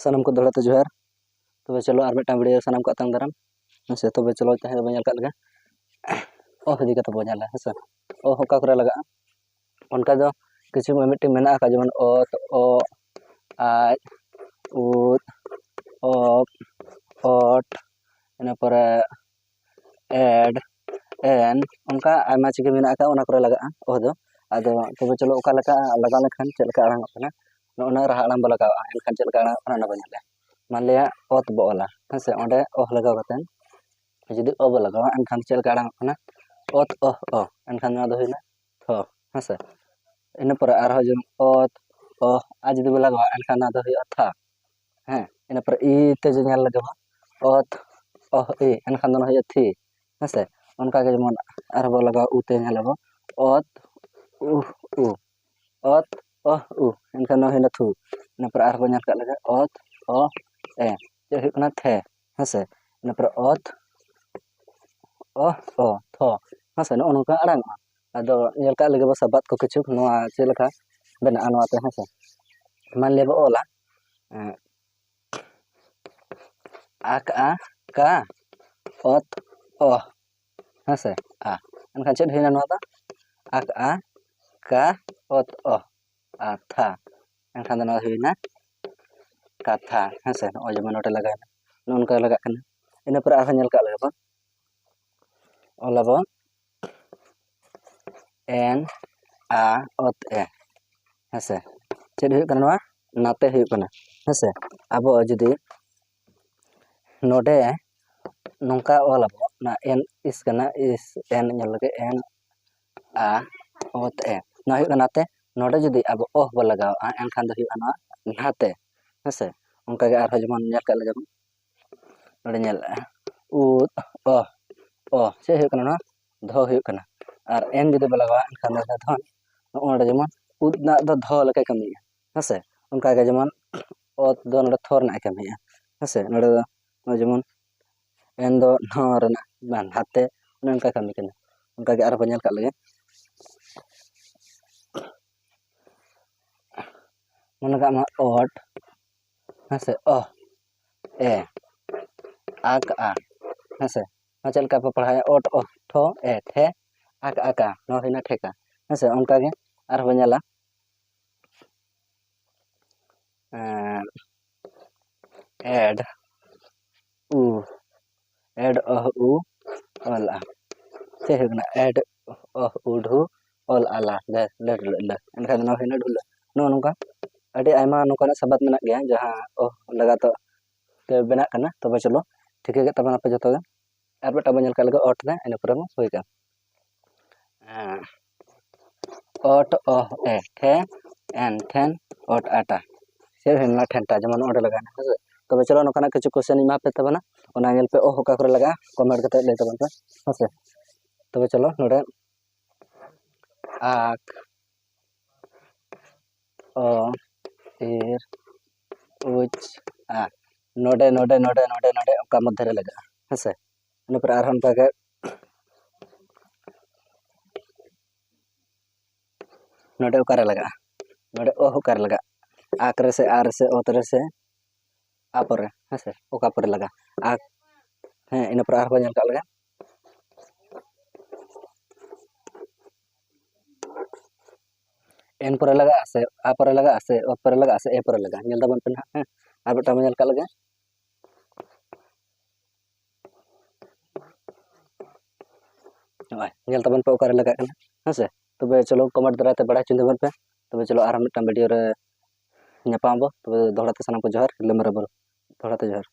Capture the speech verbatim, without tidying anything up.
ᱥᱟᱱᱟᱢ ᱠᱚ ᱫᱚᱦᱲᱟ ᱛᱮ ᱡᱚᱦᱟᱨ᱾ ᱛᱚᱵᱮ ᱪᱚᱞᱚ ᱟᱨ ᱢᱤᱫᱴᱟᱝ ᱵᱷᱤᱰᱤᱭᱳ ᱥᱟᱱᱟᱢ ᱠᱚ ᱟᱛᱟᱝ ᱫᱟᱨᱟᱢ᱾ ᱦᱮᱸ ᱥᱮ, ᱛᱚᱵᱮ ᱪᱚᱞᱚ ᱛᱮᱦᱮᱧ ᱫᱚᱵᱚᱱ ᱧᱮᱞ ᱠᱟᱜ ᱞᱮᱜᱮ ᱚᱦ ᱤᱫᱤ ᱠᱟᱛᱮ ᱵᱚᱱ ᱧᱮᱞᱟ᱾ ᱦᱮᱸ ᱥᱮ, ᱚᱦ ᱚᱠᱟ ᱠᱚᱨᱮ ᱞᱟᱜᱟᱜᱼᱟ? ᱚᱱᱠᱟ ᱫᱚ ᱠᱤᱪᱷᱩ ᱢᱤᱫᱴᱮᱱ ᱢᱮᱱᱟᱜ ᱟᱠᱟᱫ, ᱡᱮᱢᱚᱱ ᱚᱛ, ᱚᱜ, ᱟᱡ, ᱩᱫ, ᱚᱯ, ᱚᱴ, ᱤᱱᱟᱹ ᱯᱚᱨᱮ ᱮᱰ, ᱮᱱ, ᱚᱱᱠᱟ ᱟᱭᱢᱟ ᱪᱤᱠᱟᱹ ᱢᱮᱱᱟᱜ ᱟᱠᱟᱫ, ᱚᱱᱟ ᱠᱚᱨᱮ ᱞᱟᱜᱟᱜᱼᱟ ᱚᱦ ᱫᱚ᱾ ᱟᱫᱚ ᱛᱚᱵᱮ ᱪᱚᱞᱚ ᱚᱠᱟ ᱞᱮᱠᱟ ᱞᱟᱜᱟᱣ ᱞᱮᱠᱷᱟᱱ ᱪᱮᱫ ᱞᱮᱠᱟ ᱟᱲᱟᱝ ᱚᱜ ᱠᱟᱱᱟ, ᱱᱚᱜᱼᱚ ᱱᱚᱣᱟ ᱨᱟᱦᱟ ᱟᱲᱟᱝ ᱵᱚ ᱞᱟᱜᱟᱣᱟ, ᱮᱱᱠᱷᱟᱱ ᱪᱮᱫ ᱞᱮᱠᱟ ᱟᱲᱟᱝ ᱚᱜ ᱠᱟᱱᱟ ᱚᱱᱟ ᱵᱚᱱ ᱧᱮᱞᱟ᱾ ᱢᱟᱱ ᱞᱤᱭᱟ ᱚᱛ ᱵᱚ ᱚᱞᱟ, ᱦᱮᱸ ᱥᱮ, ᱚᱸᱰᱮ ᱚᱦ ᱞᱟᱜᱟᱣ ᱠᱟᱛᱮᱫ ᱡᱩᱫᱤ ᱚ ᱵᱚ ᱞᱟᱜᱟᱣᱟ, ᱮᱱᱠᱷᱟᱱ ᱪᱮᱫ ᱞᱮᱠᱟ ᱟᱲᱟᱝ ᱚᱜ ᱠᱟᱱᱟ? ᱚᱛ, ᱚᱦ, ᱚ᱾ ᱮᱱᱠᱷᱟᱱ ᱱᱚᱣᱟ ᱫᱚ ᱦᱩᱭᱱᱟ ᱛᱷᱚ, ᱦᱮᱸ ᱥᱮ᱾ ᱤᱱᱟᱹ ᱯᱚᱨᱮ ᱟᱨᱦᱚᱸ ᱡᱮᱢᱚᱱ ᱚᱛ, ᱚᱦ, ᱟ ᱡᱩᱫᱤ ᱵᱚ ᱞᱟᱜᱟᱣᱟ, ᱮᱱᱠᱷᱟᱱ ᱱᱚᱣᱟ ᱫᱚ ᱦᱩᱭᱩᱜᱼᱟ ᱛᱷᱟ᱾ ᱦᱮᱸ, ᱤᱱᱟᱹ ᱯᱚᱨᱮ ᱤ ᱛᱮ ᱡᱩᱫᱤ ᱧᱮᱞ ᱞᱟᱜᱟᱣᱟ, ᱚᱛ, ᱚᱦ, ᱤ, ᱮᱱᱠᱷᱟᱱ ᱫᱚ ᱱᱚᱣᱟ ᱦᱩᱭᱩᱜᱼᱟ ᱛᱷᱤ᱾ ᱦᱮᱸ ᱥᱮ, ᱚᱱᱠᱟ ᱜᱮ ᱡᱮᱢᱚᱱ ᱟᱨᱦᱚᱸ ᱵᱚ ᱞᱟᱜᱟᱣᱟ ᱩ ᱛᱮ, ᱧᱮᱞ ᱟᱵᱚ ᱚᱛ, ᱩᱦ, ᱩ᱾ ᱚᱛ, ᱚᱦ, ᱩ᱾ ᱮᱱᱠᱷᱟᱱ ᱱᱚᱣᱟ ᱦᱩᱭᱱᱟ ᱛᱷᱩ᱾ ᱤᱱᱟᱹ ᱯᱚᱨᱮ ᱟᱨᱦᱚᱸ ᱵᱚᱱ ᱧᱮᱞ ᱠᱟᱜ ᱞᱮᱜᱮ ᱚᱛ, ᱚ, ᱮ᱾ ᱪᱮᱫ ᱦᱩᱭᱩᱜ ᱠᱟᱱᱟ? ᱛᱷᱮ᱾ ᱦᱮᱸ ᱥᱮ? ᱤᱱᱟᱹ ᱯᱚᱨᱮ ᱚᱛ, ᱚᱦ, ᱚ, ᱛᱷᱚ᱾ ᱦᱮᱸ ᱥᱮ? ᱱᱚᱜᱼᱚ ᱱᱚᱝᱠᱟ ᱟᱲᱟᱝᱚᱜᱼᱟ᱾ ᱟᱫᱚ ᱧᱮᱞ ᱠᱟᱜ ᱞᱮᱜᱮ ᱵᱚ ᱥᱟᱵᱟᱫ ᱠᱚ ᱠᱤᱪᱷᱩ, ᱱᱚᱣᱟ ᱪᱮᱫ ᱞᱮᱠᱟ ᱵᱮᱱᱟᱜᱼᱟ ᱱᱚᱣᱟ ᱛᱮ, ᱦᱮᱸ ᱥᱮ? ᱢᱟᱱ ᱞᱤᱭᱟ ᱵᱚ ᱚᱞᱟ, ᱮᱸ, ᱟᱠ, ᱟ, ᱠᱟ, ᱚᱛ, ᱚᱦ᱾ ᱦᱮᱸ ᱥᱮ? ᱟ᱾ ᱮᱱᱠᱷᱟᱱ ᱪᱮᱫ ᱦᱩᱭᱱᱟ ᱱᱚᱣᱟ ᱫᱚ? ᱟᱠ, ᱟ, ᱠᱟ, ᱚᱛ, ᱚᱦ᱾ ᱟᱨ ᱛᱷᱟ᱾ ᱮᱱᱠᱷᱟᱱ ᱫᱚ ᱱᱚᱣᱟ ᱦᱩᱭᱱᱟ ᱠᱟᱛᱷᱟ᱾ ᱦᱮᱸ ᱥᱮ? ᱱᱚᱜᱼᱚᱭ ᱡᱮᱢᱚᱱ ᱱᱚᱰᱮ ᱞᱟᱜᱟᱣᱮᱱᱟ, ᱱᱚᱜᱼᱚ ᱱᱚᱝᱠᱟ ᱞᱟᱜᱟᱜ ᱠᱟᱱᱟ᱾ ᱤᱱᱟᱹ ᱯᱚᱨᱮ ᱟᱨᱦᱚᱸ ᱧᱮᱞ ᱠᱟᱜ ᱞᱮᱜᱮ ᱵᱚᱱ, ᱚᱞᱟᱵᱚᱱ ᱮᱱ, ᱟ, ᱚᱛ, ᱮ᱾ ᱦᱮᱸ ᱥᱮ? ᱪᱮᱫ ᱦᱩᱭᱩᱜ ᱠᱟᱱᱟ ᱱᱚᱣᱟ? ᱱᱟᱛᱮ ᱦᱩᱭᱩᱜ ᱠᱟᱱᱟ᱾ ᱦᱮᱸ ᱥᱮ? ᱟᱵᱚ ᱡᱩᱫᱤ ᱱᱚᱰᱮ ᱱᱚᱝᱠᱟ ᱚᱞ ᱟᱵᱚ, ᱚᱱᱟ ᱮᱱ ᱤᱥ ᱠᱟᱱᱟ, ᱤᱥ, ᱮᱱ ᱧᱮᱞ ᱞᱟᱹᱜᱤᱫ, ᱮᱱ, ᱟ, ᱚᱛ, ᱮ᱾ ᱱᱚᱣᱟ ᱦᱩᱭᱩᱜ ᱠᱟᱱᱟ ᱱᱟᱛᱮ᱾ ᱱᱚᱰᱮ ᱡᱩᱫᱤ ᱟᱵᱚ ᱚᱦ ᱵᱚ ᱞᱟᱜᱟᱣᱟᱜᱼᱟ, ᱮᱱᱠᱷᱟᱱ ᱫᱚ ᱦᱩᱭᱩᱜᱼᱟ ᱱᱚᱣᱟ ᱱᱷᱟᱛᱮ᱾ ᱦᱮᱸ ᱥᱮ? ᱚᱱᱠᱟ ᱜᱮ ᱟᱨᱦᱚᱸ ᱡᱮᱢᱚᱱ ᱧᱮᱞ ᱠᱟᱜ ᱞᱮᱜᱮ ᱵᱚᱱ᱾ ᱱᱚᱰᱮ ᱧᱮᱞ, ᱩᱫ, ᱚ, ᱚ᱾ ᱪᱮᱫ ᱦᱩᱭᱩᱜ ᱠᱟᱱᱟ ᱱᱚᱣᱟ? ᱫᱷᱚ ᱦᱩᱭᱩᱜ ᱠᱟᱱᱟ᱾ ᱟᱨ ᱮᱱ ᱡᱩᱫᱤ ᱵᱚ ᱞᱟᱜᱟᱣᱟ, ᱮᱱᱠᱷᱟᱱ ᱫᱚ ᱫᱷᱚᱱ᱾ ᱱᱚᱜᱼᱚ ᱱᱚᱰᱮ ᱡᱮᱢᱚᱱ ᱩᱫ ᱨᱮᱱᱟᱜ ᱫᱚ ᱫᱷᱚ ᱞᱮᱠᱟᱭ ᱠᱟᱹᱢᱤᱭᱮᱫᱼᱟ᱾ ᱦᱮᱸ ᱥᱮ? ᱚᱱᱠᱟ ᱜᱮ ᱡᱮᱢᱚᱱ ᱚᱛ ᱫᱚ ᱱᱚᱰᱮ ᱛᱷᱚ ᱨᱮᱱᱟᱜ ᱮ ᱠᱟᱹᱢᱤᱭᱮᱫᱼᱟ᱾ ᱦᱮᱸ ᱥᱮ? ᱱᱚᱰᱮ ᱫᱚ ᱱᱚᱜᱼᱚᱭ ᱡᱮᱢᱚᱱ ᱮᱱ ᱫᱚ ᱱᱷᱚ ᱨᱮᱱᱟᱜ, ᱵᱟᱝ, ᱱᱷᱟᱛᱮ, ᱚᱱᱮ ᱚᱱᱠᱟ ᱠᱟᱹᱢᱤ ᱠᱟᱱᱟ᱾ ᱚᱱᱠᱟ ᱜᱮ ᱟᱨᱦᱚᱸ ᱵᱚᱱ ᱧᱮᱞ ᱠᱟᱜ ᱞᱮᱜᱮ᱾ ᱢᱚᱱᱮ ᱠᱟᱜ ᱢᱟ ᱚᱴ, ᱦᱮᱸ ᱥᱮ, ᱚᱦ, ᱮ, ᱟᱠ, ᱟ, ᱦᱮᱸ ᱥᱮ᱾ ᱱᱚᱣᱟ ᱪᱮᱫ ᱞᱮᱠᱟ ᱯᱮ ᱯᱟᱲᱦᱟᱣᱟ? ᱚᱴ, ᱚᱦ, ᱴᱷᱚ, ᱮ, ᱴᱷᱮ, ᱟᱠ, ᱟᱠᱟ, ᱱᱚᱣᱟ ᱦᱩᱭᱱᱟ ᱴᱷᱮᱠᱟ, ᱦᱮᱸ ᱥᱮ᱾ ᱚᱱᱠᱟᱜᱮ ᱟᱨᱦᱚᱸ ᱵᱚᱱ ᱧᱮᱞᱟ, ᱮᱸ, ᱮᱰ, ᱩ, ᱮᱰ, ᱚᱦ, ᱩ, ᱚᱞ, ᱟ᱾ ᱪᱮᱫ ᱦᱩᱭᱩᱜ ᱠᱟᱱᱟ? ᱮᱰ, ᱚᱦ, ᱩ, ᱰᱷᱩ, ᱚᱞ, ᱟ, ᱞᱟ, ᱞᱟᱹ, ᱞᱟᱹ, ᱞᱟᱹ, ᱞᱟᱹ᱾ ᱮᱱᱠᱷᱟᱱ ᱫᱚ ᱱᱚᱣᱟ ᱦᱩᱭᱱᱟ ᱰᱷᱩᱞᱟᱹ᱾ ᱱᱚᱜᱼᱚ ᱱᱚᱝᱠᱟ ᱟᱹᱰᱤ ᱟᱭᱢᱟ ᱱᱚᱝᱠᱟᱱᱟᱜ ᱥᱟᱵᱟᱫ ᱢᱮᱱᱟᱜ ᱜᱮᱭᱟ, ᱡᱟᱦᱟᱸ ᱚᱦ ᱞᱟᱜᱟᱛᱚ ᱛᱮ ᱵᱮᱱᱟᱜ ᱠᱟᱱᱟ᱾ ᱛᱚᱵᱮ ᱪᱚᱞᱚ, ᱴᱷᱤᱠᱟᱹ ᱠᱮᱫ ᱛᱟᱵᱚᱱᱟᱯᱮ ᱡᱚᱛᱚ ᱜᱮ᱾ ᱟᱨ ᱢᱤᱫᱴᱟᱝ ᱵᱚᱱ ᱧᱮᱞ ᱠᱟᱜ ᱞᱮᱜᱮ, ᱚᱴ ᱨᱮ, ᱤᱱᱟᱹ ᱯᱚᱨᱮ ᱵᱚᱱ ᱦᱩᱭ ᱠᱟᱜᱼᱟ᱾ ᱦᱮᱸ᱾ ᱚᱴ, ᱚᱦ, ᱮ, ᱴᱷᱮ, ᱮᱱ, ᱴᱷᱮᱱ, ᱚᱴ, ᱟᱴᱟ᱾ ᱥᱮ ᱦᱩᱭᱱᱟ ᱴᱷᱮᱱᱴᱟ, ᱡᱮᱢᱚᱱ ᱚᱸᱰᱮ ᱞᱟᱜᱟᱣ ᱮᱱᱟ, ᱦᱮᱸ ᱥᱮ? ᱛᱚᱵᱮ ᱪᱚᱞᱚ, ᱱᱚᱝᱠᱟᱱᱟᱜ ᱠᱤᱪᱷᱩ question ᱤᱧ ᱮᱢᱟ ᱯᱮ ᱛᱟᱵᱚᱱᱟ, ᱚᱱᱟ ᱧᱮᱞ ᱯᱮ, ᱚᱦ ᱚᱠᱟ ᱠᱚᱨᱮ ᱞᱟᱜᱟᱜᱼᱟ, comment ᱠᱟᱛᱮ ᱞᱟᱹᱭ ᱛᱟᱵᱚᱱ ᱯᱮ, ᱦᱮᱸ ᱥᱮ? ᱛᱚᱵᱮ ᱪᱚᱞᱚ, ᱱᱚᱰᱮ ᱟᱠ, ᱚ, ᱤᱨ, ᱩᱪ, ᱟ᱾ ᱱᱚᱰᱮ, ᱱᱚᱰᱮ, ᱱᱚᱰᱮ, ᱱᱚᱰᱮ, ᱱᱚᱰᱮ, ᱚᱠᱟ ᱢᱚᱫᱽᱫᱷᱮ ᱨᱮ ᱞᱟᱜᱟᱜᱼᱟ, ᱦᱮᱸ ᱥᱮ? ᱤᱱᱟᱹ ᱯᱚᱨᱮ ᱟᱨᱦᱚᱸ ᱚᱱᱠᱟ ᱜᱮ ᱱᱚᱰᱮ ᱚᱠᱟᱨᱮ ᱞᱟᱜᱟᱜᱼᱟ? ᱱᱚᱰᱮ ᱚᱦ ᱚᱠᱟᱨᱮ ᱞᱟᱜᱟᱜᱼᱟ? ᱟᱠ ᱨᱮᱥᱮ, ᱟ ᱨᱮᱥᱮ, ᱚᱛ ᱨᱮᱥᱮ, ᱟ ᱯᱚᱨᱮ, ᱦᱮᱸ ᱥᱮ? ᱚᱠᱟ ᱯᱚᱨᱮ ᱞᱟᱜᱟᱜᱼᱟ? ᱟᱠ, ᱦᱮᱸ, ᱤᱱᱟᱹ ᱯᱚᱨᱮ ᱟᱨᱦᱚᱸ ᱧᱮᱞ ᱠᱟᱜ ᱞᱮᱜᱮ᱾ ᱮᱱ ᱯᱚᱨᱮ ᱞᱟᱜᱟᱜᱼᱟ ᱥᱮ ᱟ ᱯᱚᱨᱮ ᱞᱟᱜᱟᱜᱼᱟ ᱥᱮ ᱚᱛ ᱯᱚᱨᱮ ᱞᱟᱜᱟᱜᱼᱟ ᱥᱮ ᱮ ᱯᱚᱨᱮ ᱞᱟᱜᱟᱜᱼᱟ? ᱧᱮᱞ ᱛᱟᱵᱚᱱ ᱯᱮ ᱱᱟᱦᱟᱜ, ᱦᱮᱸ᱾ ᱟᱨ ᱢᱤᱫᱴᱟᱝ ᱵᱚᱱ ᱧᱮᱞ ᱠᱟᱜ ᱞᱮᱜᱮ᱾ ᱱᱚᱜᱼᱚᱭ, ᱧᱮᱞ ᱛᱟᱵᱚᱱ ᱯᱮ ᱚᱠᱟᱨᱮ ᱞᱟᱜᱟᱜ ᱠᱟᱱᱟ, ᱦᱮᱸ ᱥᱮ? ᱛᱚᱵᱮ ᱪᱚᱞᱚ, comment ᱫᱟᱨᱟᱭ ᱛᱮ ᱵᱟᱲᱟᱭ ᱦᱚᱪᱚᱧ ᱛᱟᱵᱚᱱ ᱯᱮ᱾ ᱛᱚᱵᱮ ᱪᱚᱞᱚ, ᱟᱨᱦᱚᱸ ᱢᱤᱫᱴᱟᱝ video ᱨᱮ ᱧᱟᱯᱟᱢ ᱟᱵᱚ᱾ ᱛᱚᱵᱮ ᱫᱚᱦᱲᱟ ᱛᱮ ᱥᱟᱱᱟᱢ ᱠᱚ ᱡᱚᱦᱟᱨ, ᱨᱤᱞᱟᱹ ᱢᱟᱨᱟ ᱵᱩᱨᱩ᱾ ᱫᱚᱦᱲᱟ ᱛᱮ ᱡᱚᱦᱟᱨ᱾